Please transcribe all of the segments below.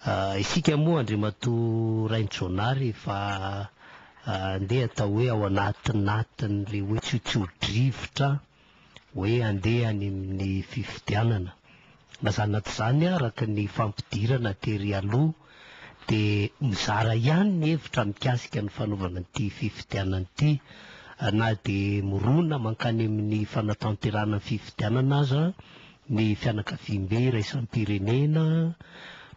Isika moa Andriamatoa Rainijaonary efa andeha atao hoe ao anatinatin'ilay hoe tsiotrio-drivotra hoe andeha any amin'ny fifidianana. Na izany na tsy izany araka ny fampidirana tery aloha dia mizara ihany ny hevitra mikasika ny fanaovana ity fifidianana ity na dia mirona mankany amin'ny fanatanterahana ny fifidianana aza ny fianakaviambe iraisam-pirenena,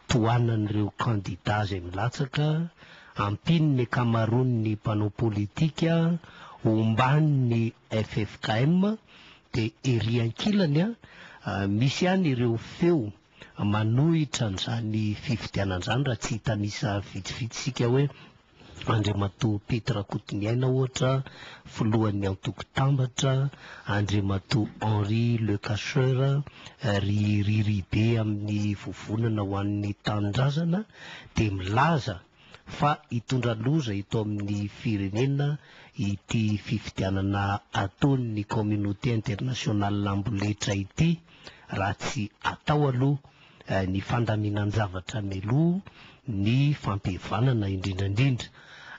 tohanan'ireo kandida izay milatsaka, ampian'ny ankamaroan'ny mpanao politika, omban'ny ffkm, dia ery ankilany misy ihany ireo feo manohitra an'izany fifidianana izany raha tsy hitanisa vitsivitsy isika hoe Andriamatoa Pety Rakotoniaina ohatra, filohan'ny antoko Tambatra, Andriamatoa Henri Lecacheur, ry Riribe amin'ny Vovonana ho an'ny Tanindrazana dia milaza fa hitondra loza eto amin'ny firenena ity fifidianana ataon'ny communauté internationale amboletra ity raha tsy atao aloha ny fandaminan-javatra mialoha ny fampihavanana indrindra indrindra.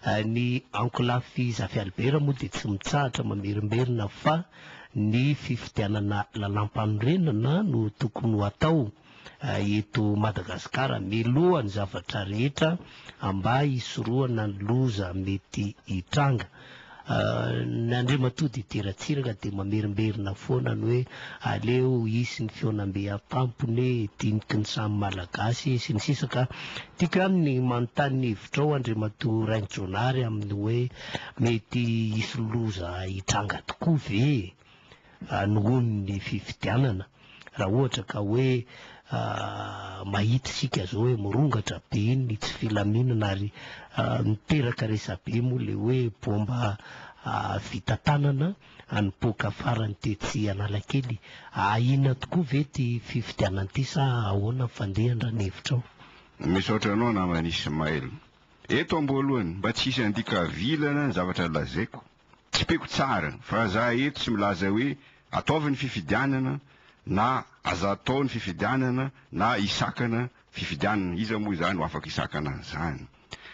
Ny ankolafy Zafy Albert moa dia tsy mitsahatra mamerimberina fa ny fifidianana lalàmpanorenana no tokony ho atao eto Madagasikara mialoha ny zavatra rehetra mba hisorohana ny loza mety hitranga. Ny Andriamatoa Didier Ratsiraka dia mamerimberina foana ny hoe aleo hisy ny fihaonambe an-tampony e, diniky ny samy Malagasy e, sy ny sisa ka tiako ihany ny manontany ny hevitrao Andriamatoa Rainijaonary amin'ny hoe mety hisy loza hitranga tokoa ve e? nohon'ny fifidianana raha ohatra ka hoe mahita isika zao hoe mirongatra be ny tsy filaminana ary miteraka resabe moa le hoe bomba vita tanana nipoaka farany tetsy Analakely. Ahiana tokoa ve ity fifidianana ity sa ahoana ny fandehany raha ny hevitrao? Misaotra anao namana Ismaël. Eto amboalohany, mba tsy hisy handika vilana ny zavatra lazaiko, Tsipeko tsara fa za eto tsy milaza hoe ataovy ny fifidianana na aza atao ny fifidianana na hisakana fifidianana, iza moa izany no afaka hisakana an'izany?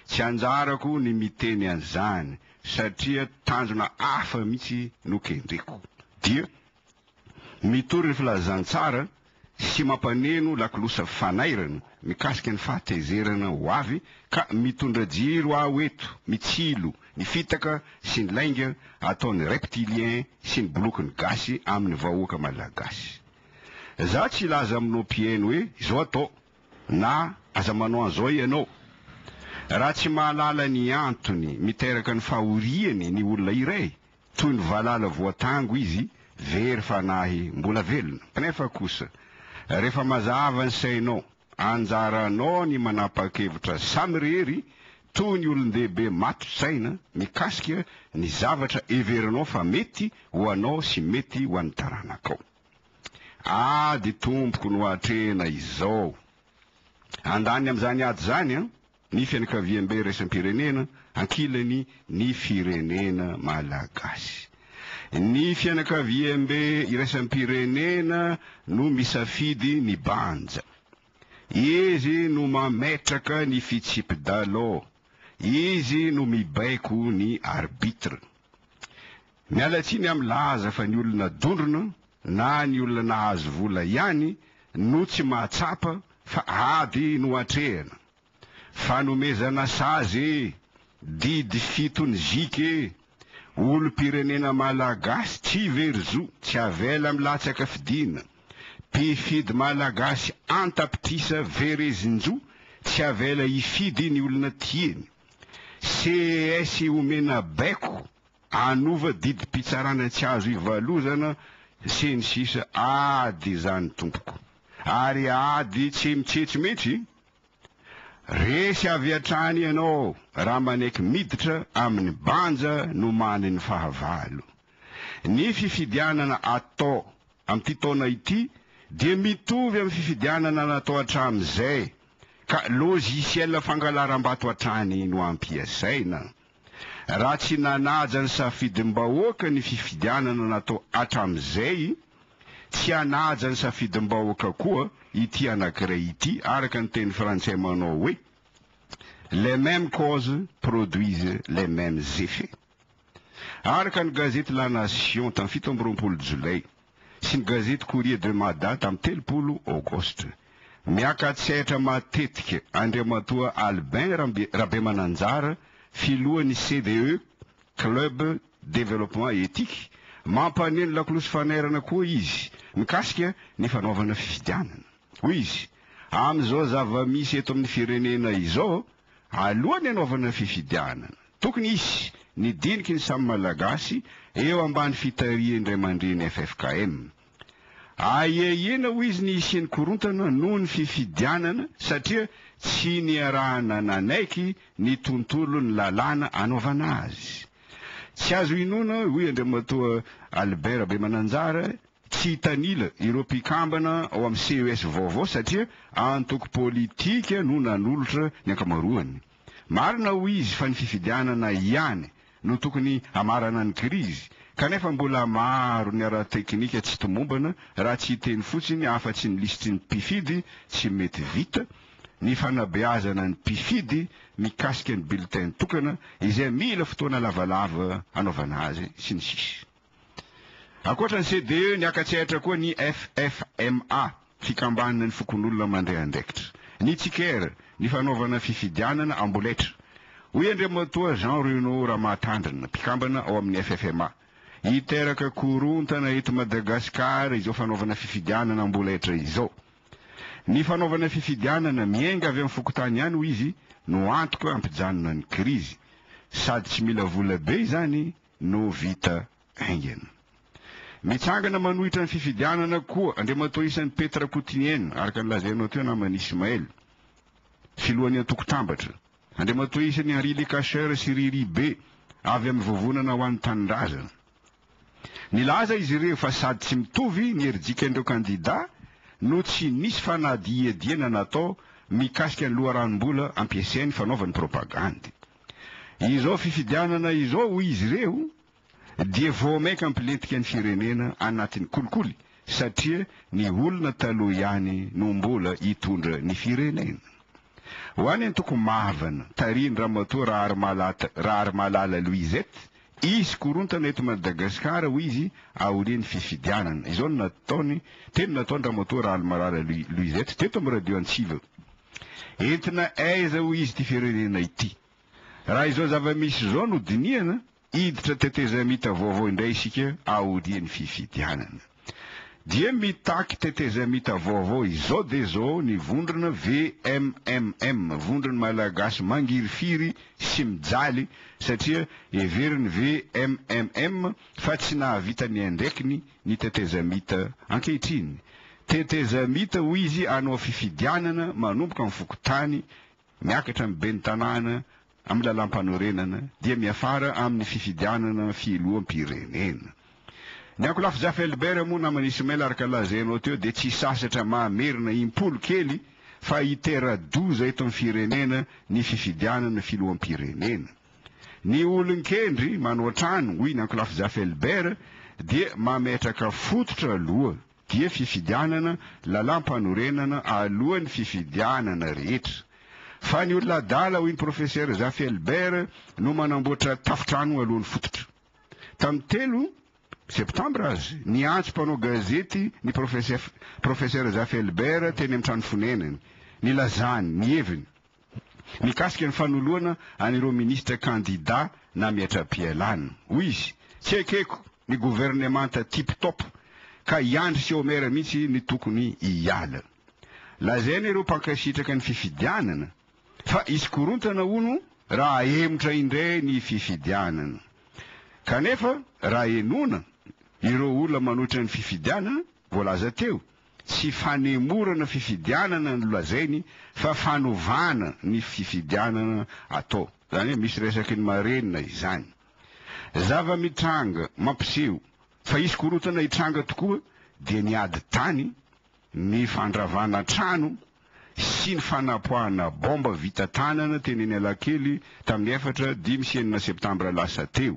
Tsy anjarako ny miteny an'izany satria tanjona hafa mihitsy no kendreko. Dia Mitory ny filazantsara sy mampaneno lakolosa fanairana mikasika ny fahatezerana ho avy ka mitondra jiro aho eto mitsilo ny fitaka sy ny lainga ataon'ny reptilien sy ny bolokin'ny gasy amin'ny vahoaka malagasy. Za tsy hilaza aminao mpihaino hoe izao atao na aza manao an'izao ianao. Raha tsy mahalala ny antony miteraka ny fahoriany ny olona iray Toy ny valala voatango izy, very fanahy mbola velona. Kanefa kosa, rehefa mazava ny sainao, anjaranao ny manapa-kevitra samirery toy ny olon-dehibe mato-tsaina mikasika ny zavatra heverinao fa mety ho anao sy mety ho an'ny taranakao. Ady tompoko no atrehina izao. Andaniny amin'izany ady izany an! ny fianakaviambe iraisam-pirenena, ankilany ny firenena malagasy. Ny fianakaviambe iraisam-pirenena no misafidy ny banja. Izy no mametraka ny fitsipi-dalao, izy no mibaiko ny arbitre. Miala tsiny aho milaza fa ny olona dondrona na ny olona nahazo vola ihany no tsy mahatsapa fa ady no atrehana. Fanomezana sazy e! Didy fiton'ny Gic e! Olom-pirenena Malagasy tsy very zo, tsy avela milatsaka fidiana. Mpifidy Malagasy an-tapitrisa verezin-jo, tsy avela hifidy ny olona tiany. CES omena baiko hanova didim-pitsarana tsy azo ivalozana sy ny sisa Ady izany tompoko. Ary ady tsy mitsetry mihitsy. Resy avy hatrany ianao raha manaiky miditra amin'ny banja nomanin'ny fahavalo. Ny fifidianana atao amin'ity taona ity dia mitovy amin'ny fifidianana natao hatramin'izay ka logiciel fangalaram-bato hatrany no ampiasaina. Raha tsy nanaja ny safidim-bahoaka ny fifidianana natao hatramin'izay. Tsy hanaja ny safidim-bahoaka koa ity anankiray ity araka ny teny frantsay manao hoe, Les mêmes causes produisent les mêmes effets. Araka ny gazety La Nation tamin'ny 27 jolay sy ny gazety Courrier de Mada tamin'ny 30 aogositra, miaka-tsehatra matetika Andriamatoa Albin Rabemananjara, filohan'ny CDE, Club Développement Ethique, mampaneno lakolosy fanairana koa izy mikasika ny fanaovana fifidianana. Hoy izy, Amin'izao zava-misy eto amin'ny firenena izao, alohan'ny hanaovana fifidianana, tokony hisy ny diniky ny samy Malagasy eo ambany fitarihan'ny ray aman-dreny ffkm. Ahiahiana hoy izy ny hisian'ny korontana noho ny fifidianana satria tsy niarahana nanaiky ny tontolon'ny lalàna anaovana azy. Tsy azo inoana hoy Andriamatoa Albert Rabemananjara, tsy hitanila ireo mpikambana ao amin'ny CES vaovao satria antoko politika no nanolotra ny ankamaroany. Marina hoy izy fa ny fifidianana ihany no tokony hamarana ny krizy kanefa mbola maro ny ara-teknika tsy tomombana raha tsy hiteny fotsiny afa-tsy ny lisitry ny mpifidy tsy mety vita, ny fanabeazana ny mpifidy mikasika ny bulletin tokana izay mila fotoana lavalava hanaovana azy, sy ny sisa. Ankoatra ny CDE, niaka-tsehatra koa ny FFMA, Fikambanan'ny Fokonolona Mandray Andraikitra. Nitsikera ny fanaovana fifidianana amboletra. Hoy Andriamatoa Jean Renaud Ramahatandrina, mpikambana ao amin'ny FFMA, Hiteraka korontana eto Madagasikara izao fanaovana fifidianana amboletra izao. Ny fanaovana fifidianana miainga avy amin'ny fokontany ihany, hoy izy, no antoka hampijanona ny krizy. Sady tsy mila vola be izany no vita haingana. Mitsangana manohitra ny fifidianana koa Andriamatoa isany Pety Rakotoniaina, araka ny lazainao teo naman'i Ismaël, filohan'ny antoko Tambatra, Andriamatoa isany Henri Lecacheur sy Riri Be avy amin'ny Vovonana ho an'ny Tanindrazana. Nilaza izy ireo fa sady tsy mitovy ny herijikan'ireo kandida no tsy nisy fanadihadiana natao mikasika ny loharanom-bola ampiasainy fanaovany propagandy. Izao fifidianana izao, hoy izy ireo, dia vao mainka hampilentika ny firenena anatin'ny kolikoly satria ny olona taloha ihany no mbola hitondra ny firenena. Ho an'ny antoko Mavana, tarihin-dRamatoa Raharimalala Louisette, hisy korontana eto Madagasikara, hoy izy, aorian'ny fifidianana. Izao no nataony, teny nataon-dRamatoa Raharimalala Louisette teto amin'ny Radio Antsiva. Entina aiza hoy izy ity firenena ity? Raha izao zava-misy izao no dinihana, hiditra tetezamita vaovao indray isika aorian'ny fifidianana. Dia mitaky tetezamita vaovao izao dia izao ny vondrona VMMM, Vondron'ny Malagasy Mangirifiry sy Mijaly, satria heverin'ny VMMM fa tsy nahavita ny andraikiny ny tetezamita ankehitriny. Tetezamita, hoy izy, hanao fifidianana manomboka amin'ny fokontany, miakatra amin'ny ben'ny tanàna, amin'ny lalàmpanorenana, dia miafara amin'ny fifidianana filoham-pirenena. Ny ankolafy Zafy Albert moa naman'i Ismaël araka lazainao teo dia tsy sasatra mahamerina impolo kely fa hitera-doza eto amin'ny firenena ny fifidianana filoham-pirenena. Ny olon-kendry manao trano, hoy ny ankolafy Zafy Albert, dia mametraka fototra aloha, dia fifidianana lalàmpanorenana alohan'ny fifidianana rehetra. Fa ny olona adala, hoy ny Professeur Zafy Albert, no manamboatra tafontrano alohan'ny fototra. Tamin'ny 3 septambra azy, niantso mpanao gazety ny Professeur Zafy Albert teny amin'ny trano fonenany, nilazany ny heviny. Mikasika ny fanoloana an'ireo minisitra kandida nametra-pialana, hoy izy, Tsy ekeko ny governemanta tip top ka i Andry sy Omer mihitsy no tokony hiala. Lazaina ireo mpankasitraka ny fifidianana fa hisy korontana hono raha ahemotra indray ny fifidianana. Kanefa raha henoina ireo olona manohitra ny fifidianana voalaza teo, Tsy fanemorana fifidianana no lazainy fa fanovana ny fifidianana atao. Izany hoe misy resaky ny marenina izany. Zava-mitranga mampiseho fa hisy korontana hitranga tokoa dia ny ady tany, ny fandravana trano sy ny fanapoahana baomba vita tanana teny Analakely tamin'ny 4, 5 sy 6 septambra lasa teo.